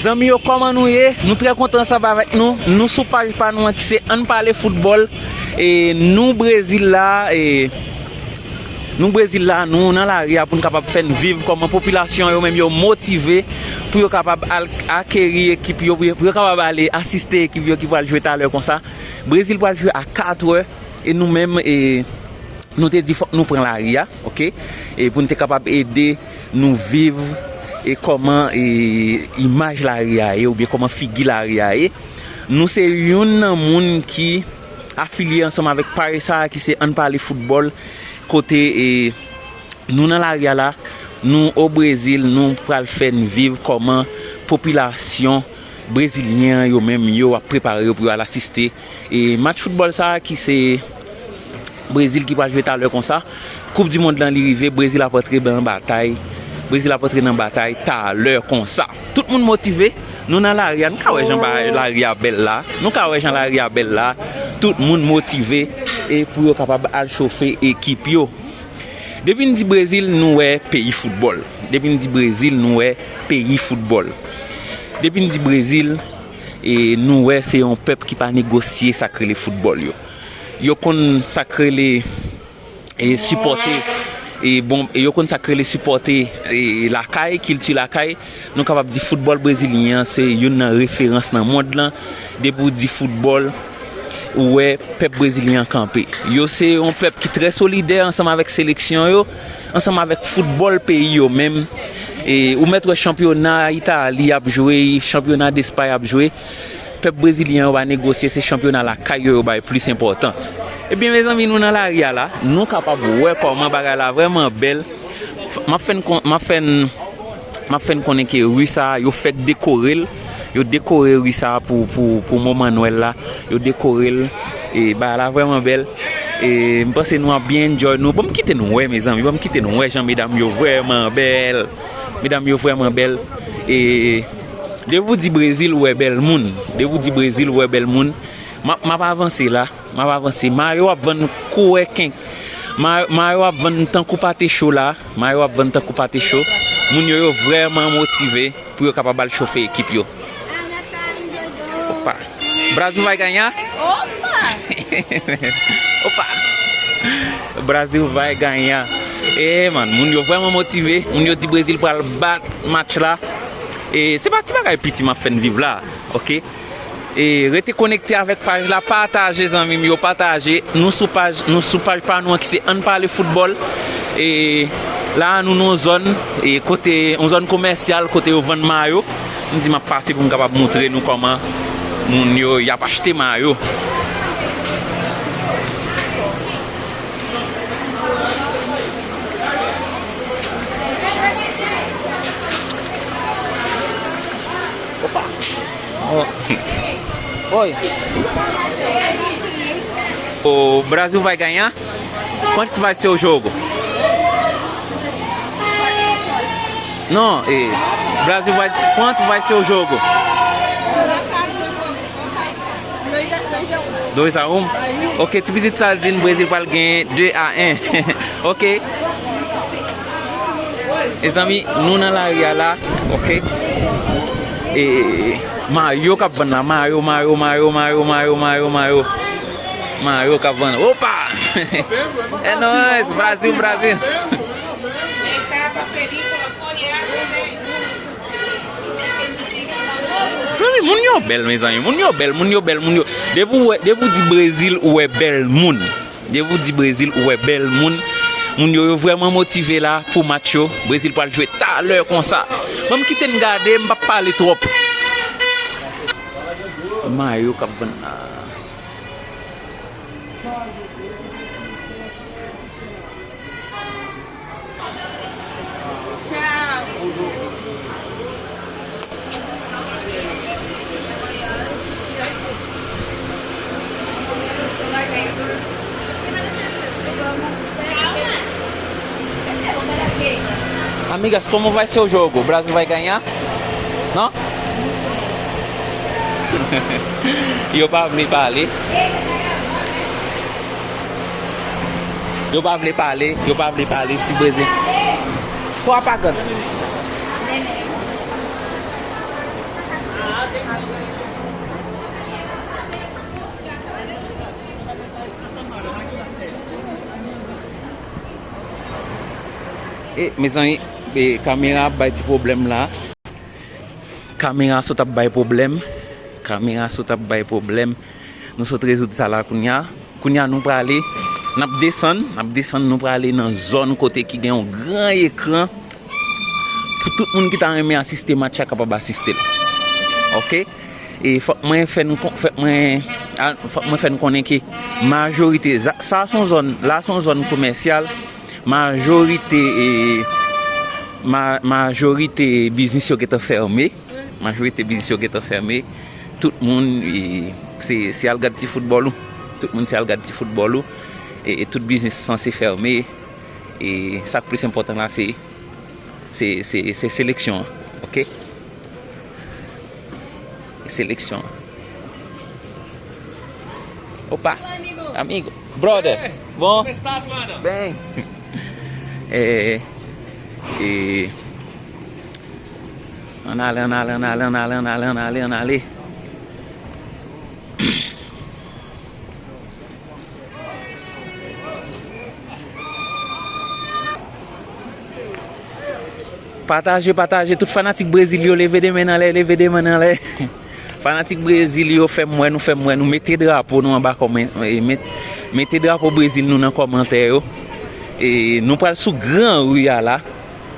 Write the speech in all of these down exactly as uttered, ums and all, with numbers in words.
Zanmi yo, kòman nou ye? Nou trè kontan ansanm avèk nou. Nou sou paj pa nou an ki se Ann Pale Foutbòl. E nou Brezil la, e nou Brezil la, nou nan lari a pou n kapab fè n viv kòman popilasyon yo menm yo motive pou yo kapab al akeri ekip yo, pou yo, pou yo kapab ale asiste ekip yo ki pral jwe talè konsa. Brezil pral jwe a katrè, e nou menm, e nou te di fòk nou pran lari a, oke? E pou n te kapab ede nou viv e kòman e imaj lari a ye, oubyen kòman figi lari a ye. Nou se youn nan moun ki afilye ansanm avèk paj sa a ki se Ann Pale Foutbòl, kote e nou nan lari a la, nou o Brezil, nou pral fè n viv kòman popilasyon brezilyen an yo menm yo ap prepare yo pou yo al asiste e match foutbòl sa a ki se Brezil ki pral jwe talè konsa. Koup di mond lan li rive, Brezil ap antre nan batay. Brezil ap antre nan batay talè konsa. Tout moun motive, nou nan lari a, nou ka wè jan ba lari a bèl la. Nou ka wè jan lari a bèl la. Tout moun motive e pou yo kapab al chofe ekip yo. Depi n di Brezil, nou wè peyi foutbòl. Depi n di Brezil, nou wè peyi foutbòl. Depi n di Brezil, e nou wè se yon pèp ki pa negosye sa k rele foutbòl yo. Yo konn sa k rele e sipòte e bon, e yo konn sa k rele sipòte e lakay, kilti lakay. Nou kapab di foutbòl brezilyen an se youn nan referans nan mond lan. Depi w di foutbòl, ou wè pèp brezilyen an kanpe. Yo se yon pèp ki trè solidè ansanm avèk seleksyon yo, ansanm avèk foutbòl peyi yo menm. E ou mèt wè chanpyona Itali ap jwe, chanpyona Despay ap jwe. Pèp brezilyen yo pa negosye, se chanpyona lakay yo yo bay plis enpòtans. Ebyen, mezanmi, nou nan lari a la, nou kapab wè kòman bagay la vrèman bèl. F-, m ap fè n kon-, m ap fè n, m ap fè n konnen ke ri sa a, yo fèk dekore l. Yo dekore ri sa a pou, pou, pou moman Nwèl la. Yo dekore l. E bagay la vrèman bèl. E m panse nou ap byen enjoy nou. Ban m kite nou wè, mezanmi. Ban m kite nou wè jan medam yo vrèman bèl. Medam yo vrèman bèl. E depi w di Brezil, ou wè bèl moun. Depi w di Brezil, ou wè bèl moun. M ap, m ap avanse la. M ap avanse. Mayo ap vann kou reken. Ma-, mayo ap vann tankou pate cho la. Mayo ap vann tankou pate cho. Moun yo, yo vrèman motive pou yo kapab al chofe ekip yo. Opa. Brasil vai ganhar? Opa! Opa! Brasil vai ganhar. E, man, moun yo vrèman motive. Moun yo di Brezil pral bat match la. E se pa ti bagay piti m ap fè n viv la, oke? E rete konekte avèk paj la, pataje zanmi m yo, pataje. Nou sou paj, nou sou paj pa nou an ki se Ann Pale Foutbòl. E la a nou nan yon zòn, e kote, yon zòn komèsyal kote yo vann mayo. M di m ap pase pou m kapab montre nou kòman moun yo, y ap achte mayo. Opa! Oh. Oi. O Brasil vai ganhar? Quanto que vai ser o jogo? Não, eh, Brasil vai. Quanto vai ser o jogo? Dois a um? Ok, ti pitit sa l di n Brezil pral genyen de a en. Ok. Mezanmi, nou nan lari a la, ok. E, mayo k ap vann la, mayo, mayo, mayo. Mayo k ap vann. Opa! É nóis, Brasil, Brasil. Zanmi, moun yo bèl, mezanmi. Moun yo bèl, moun yo bèl, moun yo. Depi w wè, depi w di Brezil, ou wè bèl moun. Depi w di Brezil, ou wè bèl moun. Moun yo, yo vrèman motive la pou match yo. Brezil pral jwe talè konsa. Ban m kite n gade, m p ap pale twòp. Mayo k ap vann la. Amigas, como vai ser o jogo? O Brasil vai ganhar? Não? Yo pa vle pale. Yo pa vle pale, yo pa vle pale si Brezil. Pou apagan. E, mezanmi, e, kamera ap bay ti pwoblèm la. Kamera sot ap bay pwoblèm. Kamera sot ap bay pwoblèm. Nou sot rezoud sa la kounya. Kounya nou prale, n ap desann, n ap desann, nou prale nan zòn kote ki gen yon gran ekran pou tout moun ki ta renmen asiste match la kapab asiste l. Oke? E fòk mwen fè nou kon-, fòk mwen, a, fòk mwen fè nou konnen ke majorite, za-, sa se yon zòn, la se yon zòn komèsyal, majorite, e, ma-, majorite biznis yo gentan fèmen. Majorite biznis yo gentan fèmen. Tout moun, e, se, se al gad ti foutbòl ou. Tout moun se al gad ti foutbòl ou. E, e tout biznis sanse fèmen. E sa k plis enpòtan la, se, se, se, se seleksyon an. Oke? Seleksyon an. Opa, amigo, brother. Bon. Bem. E, e, ann ale, ann ale, ann ale, ann ale, ann ale, ann ale, ann ale. Pataje, pataje, tout fanatik Brezil yo, leve de men anlè, leve de men anlè. Fanatik Brezil yo, fè m wè nou, fè m wè nou, mete drapo nou anba kòman, e, met-, mete drapo Brezil nou nan kòmantè yo. E, nou pral sou gran ri a la.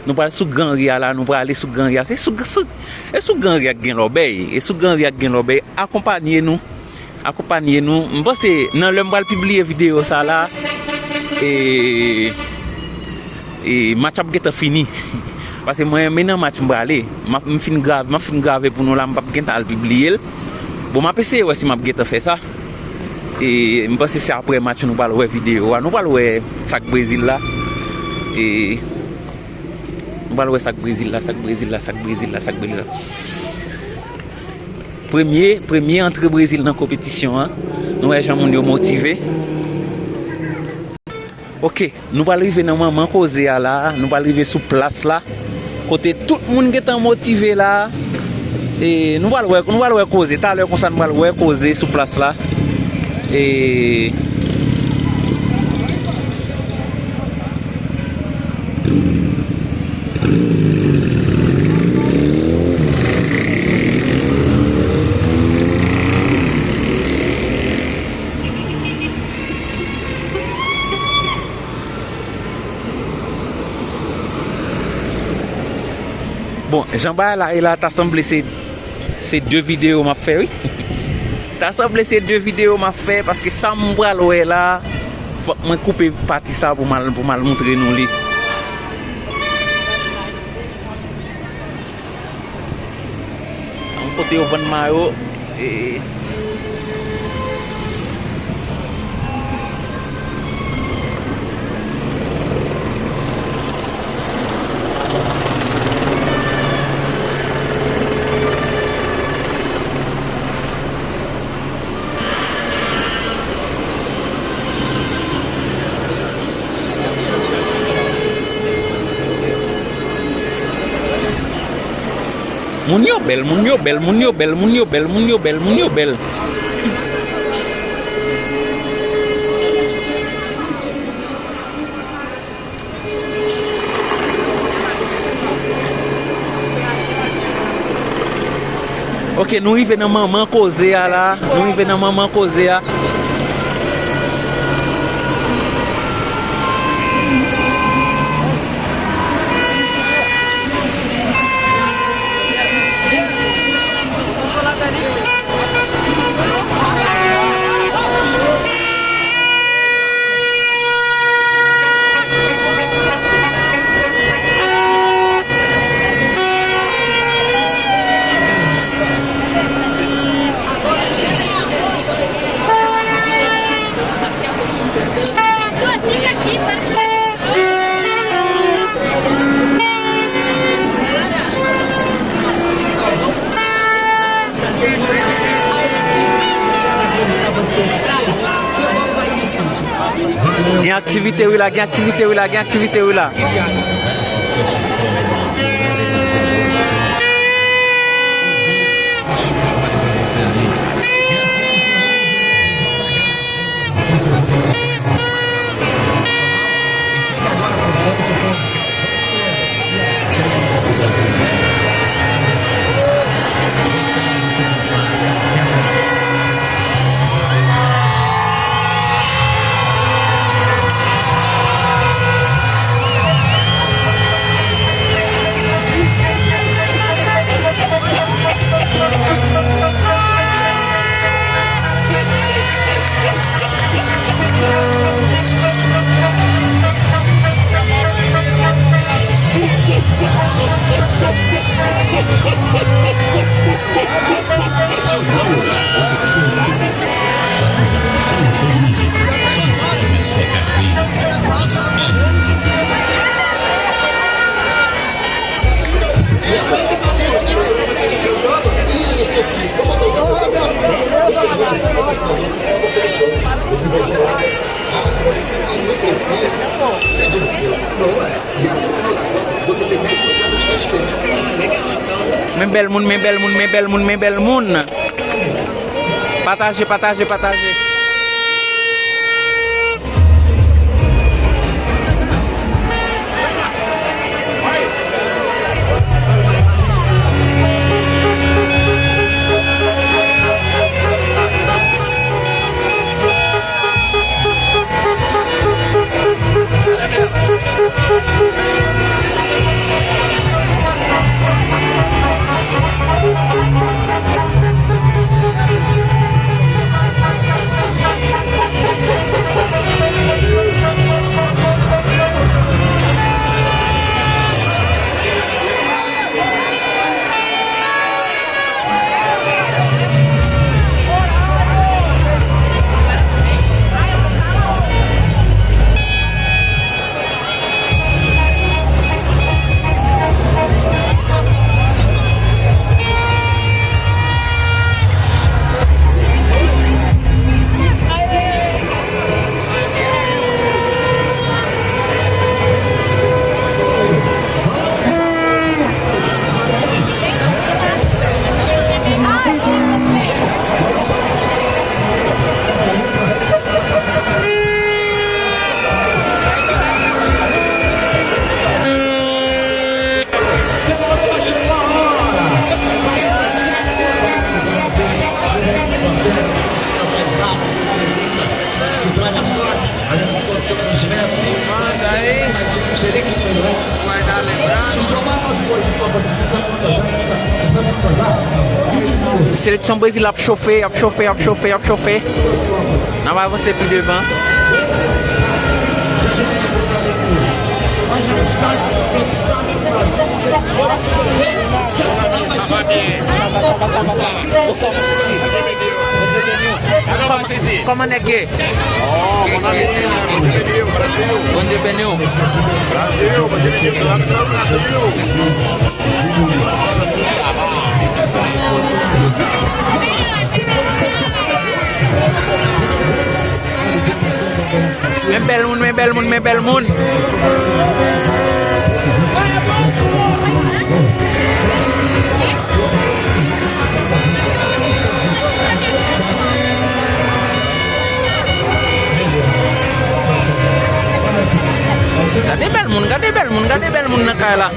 Nou pral sou gran ri a la, nou prale sou gran ri a. Se sou, sou, e sou gran ri a k gen lòbèy. E sou gran ri a k gen lòbèy. Akonpanye nou. Akonpanye nou. M panse nan lè m pral pibliye videyo sa la, e, e match ap gentan fini. Paske mwen, men nan match m prale. M ap, m fin grave, m ap fin grave pou nou la, m p ap gentan al pibliye l. Bon, m ap eseye wè si m ap gentan fè sa. E m panse se apre match nou pral wè videyo a. Nou pral wè sa k Brezil la. E nou pral wè sa k Brezil la, sa k Brezil la, sa k Brezil la, sa k Brezil la. Premye, premye antre Brezil nan konpetisyon an. Nou wè jan moun yo motive. Oke, nou pral rive nan manman koze a la, nou pral rive sou plas la. Kote tout moun gentan motive la. E nou pral wè, nou pral wè koze. Talè konsa nou pral wè koze sou plas la. E Bon, jan bagay la ye la, ta sanble se, se de videyo m ap fè, wi. Ta sanble se de videyo m ap fè, paske sa m pral wè la, fòk mwen koupe pati sa pou m al, pou m al moutre nou li. Yon kote yo vann mayo. E, moun yo bèl, moun yo bèl, moun yo bèl, moun yo bèl, moun yo bèl, moun yo bèl. Oke, nou rive nan manman koze a la. Nou rive nan manman koze a. Gen aktivite wi la, gen aktivite wi la, gen aktivite wi la. Men bèl moun, men bèl moun, men bèl moun, men bèl moun. Pataje, pataje, pataje. Seleksyon Brezil ap chofe, ap chofe, ap chofe, ap chofe. N ap avanse pi devan. Kòman nèg ye? Oh, mon ami, Bondye beni w, Bondye beni w. Bondye beni w. Bondye beni w. Men bèl moun, men bèl moun, men bèl moun. Gade bèl moun, gade bèl moun, gade bèl moun nan kay la.